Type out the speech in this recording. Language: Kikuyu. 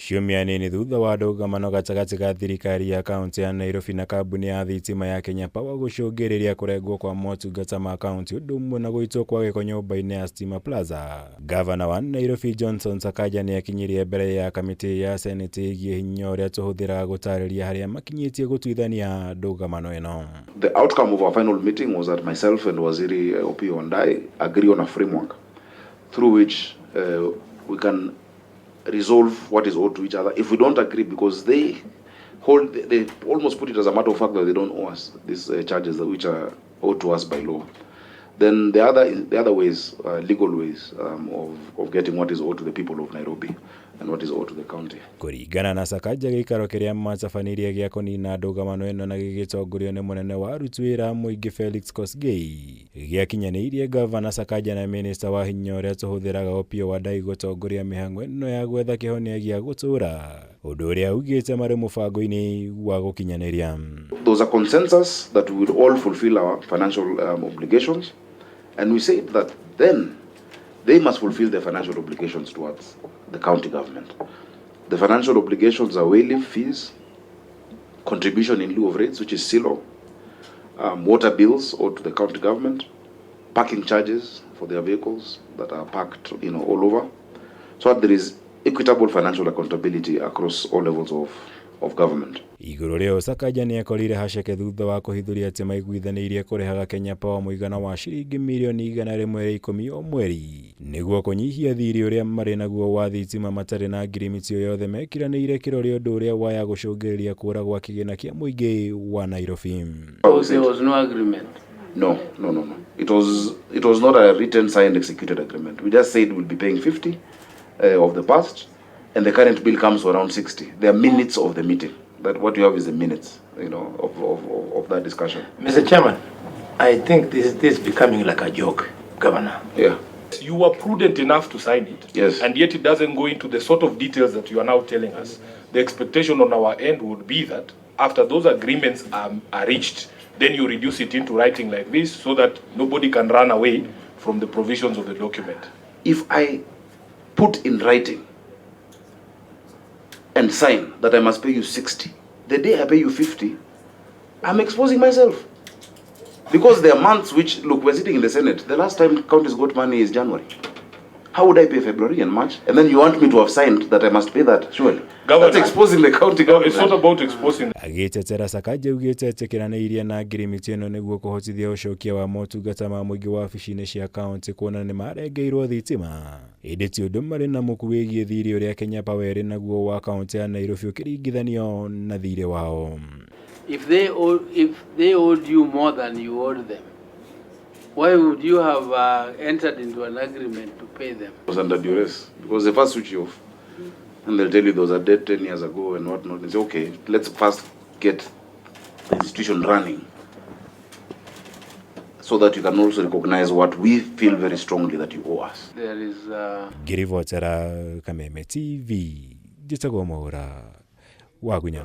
Ciumia nini thutha wa ndũgamano gatagatĩ ga thirikari ya kaunti ya Nairobi na kambuni ya thitima ya Kenya Power gũcũngĩrĩria kũrengwo kwa motungata ma kaunti ũndũ ũmwe na gũitwo kwa gĩko nyũmba-inĩ ya Stima Plaza. Gavana wa Nairobi Johnson Sakaja nĩ akinyirie mbere ya kamĩtĩ ya Senate ĩgiĩ hinya ũrĩa tũhũthĩraga gũtarĩria harĩa makinyĩtie gũtuithania ndũgamano ĩno. The outcome of our final meeting was that myself and Waziri Opiyo Wandayi agree on a framework through which we can resolve what is owed to each other. If we don't agree, because they almost put it as a matter of fact that they don't owe us these charges which are owed to us by law. Then the other ways, legal ways of getting what is owed to the people of Nairobi and what is owed to the county. Kũringana na Sakaja, gĩikaro kĩrĩa matabanirie gĩa kũnina ndũgamano ĩno na gĩgĩtongorio nĩ mũnene wa aruti wĩra a mũingĩ Felix Kosgei gĩakinyanĩirie gavana Sakaja na minista wa hinya ũrĩa tũhũthĩraga Opiyo Wandayi gũtongoria mĩhang'o ĩno ya gwetha kĩhonia gĩa gũtũũra, ũndũ ũrĩa augĩte marĩ mũbango-inĩ wa gũkinyanĩria. There was a consensus that we would all fulfill our financial obligations, and we said that then they must fulfill their financial obligations towards the county government. The financial obligations are wayleave fees, contribution in lieu of rates, which is CILO, water bills owed to the county government, parking charges for their vehicles that are parked all over, so that there is equitable financial accountability across all levels of government. Igũrũ rĩo, Sakaja nĩ ekorire haceke thutha wa kũhithũria atĩ maiguithanĩirie kũrĩhaga Kenya Power mũigana wa ciringi mirioni 110 o mweri nĩguo kũnyihia thirĩ ũrĩa marĩ naguo wa thitima matarĩ na ngirimiti o yothe mekiranĩire kĩrore, ũndũ ũrĩa waya gũcũngĩrĩria kũra gwa kĩgĩna kĩa mũingĩ wa Nairobi. So there was no agreement. No. It was not a written, signed, executed agreement. We just said we'll be paying 50 of the past, and the current bill comes to around 60. There are minutes of the meeting. That what you have is the minutes of that discussion. Mr. Chairman, I think this is becoming like a joke, Governor. You were prudent enough to sign it. And yet it doesn't go into the sort of details that you are now telling us. The expectation on our end would be that after those agreements are reached, then you reduce it into writing like this so that nobody can run away from the provisions of the document. If I put in writing and sign that I must pay you 60, the day I pay you 50, I'm exposing myself. Because there are months which, look, we're sitting in the Senate. The last time counties got money is January. How would I pay February and March? And then you want me to have signed that I must pay that, surely. Governor. That's exposing the county No, government. it's not about exposing. Agĩtetera, Sakaja augĩte etĩkĩranĩirie na ngirimiti ĩno nĩguo kũhotithia ũcokia wa motungata ma mũingĩ wabici-inĩ cia kaunti kuona nĩ marengeirwo thitima, ĩndĩ ti ũndũ marĩ na muku wĩgiĩ thirĩ ũrĩa Kenya Power ĩrĩ naguo wa kaunti ya Nairobi ũkĩringithanio na thirĩ wao. If they owed you more than you owed them, why would you have entered into an agreement to pay them? Was under duress because they first switch you off and they'll tell you there was a debt 10 years ago and whatnot. And say, "Okay, let's first get the institution running so that you can also recognize what we feel very strongly that you owe us." There is Ngĩribotera Kameme TV, njĩtagwo Mwaũra Wagunya.